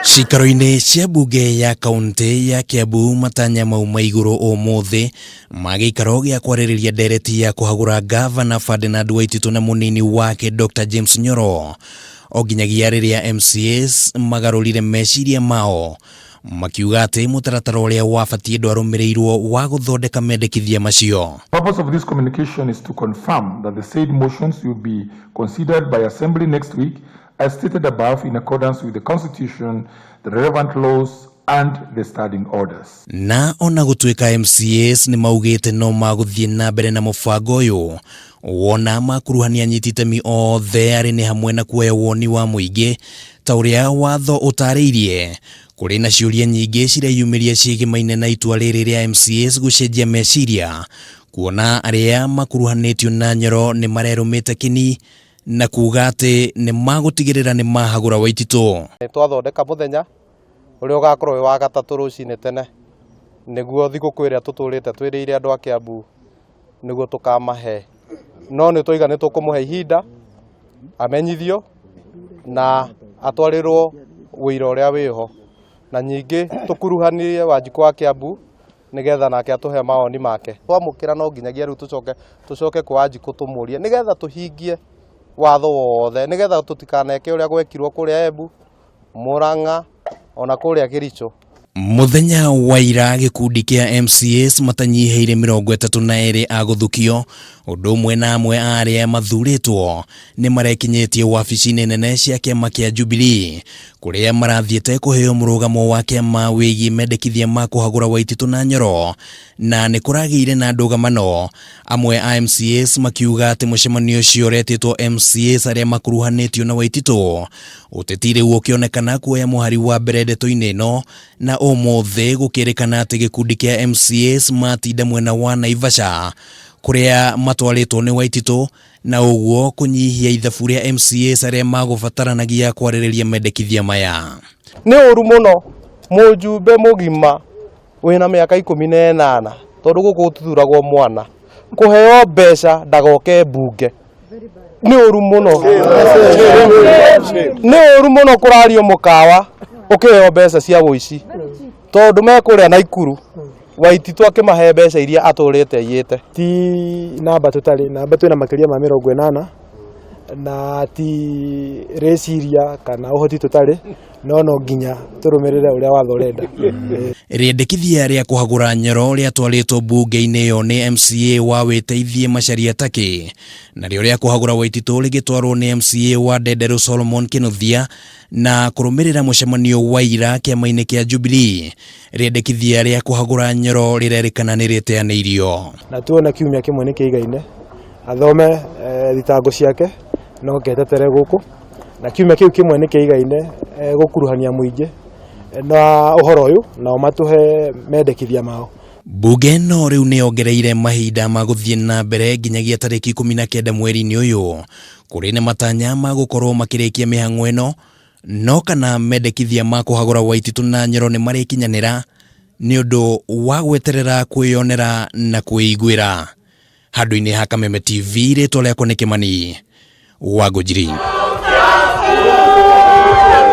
Ciikaro-inĩ cia mbunge ya kaunti ya Kiambu matanya mauma igũrũ ũmũthĩ ma gĩikaro gĩa kwarĩrĩria ndereti ya kũhagũra ngavana Ferdinand Waititu na mũnini wake Dr James Nyoro o nginyagia rĩrĩa MCAs magarũrire meciria mao makiuga atĩ mũtaratara ũrĩa wabatiĩ ndwarũmĩrĩirwo wa gũthondeka mendekithia macio. Purpose of this communication is to confirm that the said motions will be considered by Assembly next week as stated above in accordance with the Constitution, the relevant laws and the standing orders. Na ona gũtuĩka MCAs nĩ maugĩte no magũthiĩ na mbere na mũbango ũyũ wona makuruhania anyiti itemi othe arĩ nĩ hamwe na kuoya woni wa mũingĩ ta ũrĩa watho ũtarĩirie, kũrĩ na ciũria nyingĩ cireyumĩria ciĩgĩmaine na itua rĩrĩ rĩa MCAs gũcenjia meciria kuona arĩa makuruhanĩtio na Nyoro nĩ marerũmĩte kĩni na kuga atĩ nĩ magũtigĩrĩra nĩ mahagũra Waititũ. Nĩ twathondeka mũthenya ũrĩa ũgakorwo wĩ wa gatatũ rũcinĩ tene nĩguo thigũkũ ĩrĩa tũtũrĩte twĩrĩire andũ a Kiambu nĩguo tũkamahe, no nĩ twaiga nĩ tũkũmũhe ihinda amenyithio na atwarĩrwo ũira ũrĩa wĩho, na ningĩ tũkuruhanie Wanjikũ wa Kiambu nĩgetha nake atũhe mawoni make. Twamũkĩra no nginyagia rĩu tũcoke kwa Wanjikũ tũmũrie nĩgetha tũhingie watho wothe, nĩgetha tũtikaneke ũrĩa gwekirwo kũrĩa Embu, Murang'a ona kũrĩa Kericho. Mũthenya wa ira gĩkundi kĩa MCAs matanyihĩire 32 a gũthukio ũndũ ũmwe na amwe a arĩa mathurĩtwo nĩ marekinyĩtie wabici-inĩ nene cia kĩama kĩa Jubilee kũrĩa marathiĩte kũheo mũrũgamo wa kĩama wĩgiĩ mendekithia ma kũhagũra Waititũ na Nyoro, na nĩ kũragĩire na ndũgamano, amwe a MCAs makiuga atĩ mũcemanio ũcio ũretĩtwo MCAs arĩa makuruhanĩtio na Waititũ. Ũteti rĩu ũkĩonekana kuoya mũhari wa mbere ndeto-inĩ ĩno, na ũmũthĩ gũkĩrĩkana atĩ gĩkundi kĩa MCAs matinda mwena wa Naivasha kũrĩa matwarĩtwo nĩ Waititũ, na ũguo kũnyihia ithabu rĩa MCAs arĩa magũbataranagia kwarĩrĩria mendekithia maya. Nĩ ũru mũno mũjumbe mũgima wĩna mĩaka 18, tondũ gũkũ gũtithuragwo mwana, kũheo mbeca ndagoke mbunge. Nĩ ũru mũno, nĩ ũru mũno kũrario mũkawa ũkĩheo mbeca cia ũici, tondũ mekũrĩa Naikuru Waititũ akĩmahe mbeca iria atũrĩte aiyĩte. Ti namba tũtarĩ namba, twĩna makĩria ma 80, na ti rĩciria kana ũhoti tũtarĩ, no no nginya tũrũmĩrĩre ũrĩa watho ũrenda. Rĩendekithia rĩa kũhagũra Nyoro rĩatwarĩtwo mbunge-inĩ ĩyo nĩ MCA wa Wĩteithie Macharia Takĩ, narĩo rĩa kũhagũra Waititũ rĩgĩtwarwo nĩ MCA wa Ndenderũ Solomon Kĩnuthia, na kũrũmĩrĩra mũcemanio wa ira kĩama-inĩ kĩa Jubilee, rĩendekithia rĩa kũhagũra Nyoro rĩrerĩkana nĩ rĩteanĩirio. Na tuona kiumia kĩmwe nĩ kĩigaine athome thitango ciake, no ketetere gũkũ, na kiumia kĩu kĩmwe nĩ kĩigaine gũkuruhania mũingĩ na ũhoro ũyũ, nao matũhe mendekithia mao. Mbunge ĩno rĩu nĩ yongereire mahinda ma gũthiĩ na mbere nginyagia tarĩki 19 mweri-inĩ ũyũ, kũrĩ na matanya ma gũkorwo makĩrĩkia mĩhang'o ĩno, no kana mendekithia ma kũhagũra Waititũ na Nyoro nĩ marĩkinyanĩra nĩ ũndũ wa gweterera kwĩyonera na kwĩiguĩra. Handũ-inĩ ha Kameme TV, rĩtwa rĩakwa nĩ Kĩmani wa Ngũnjiri.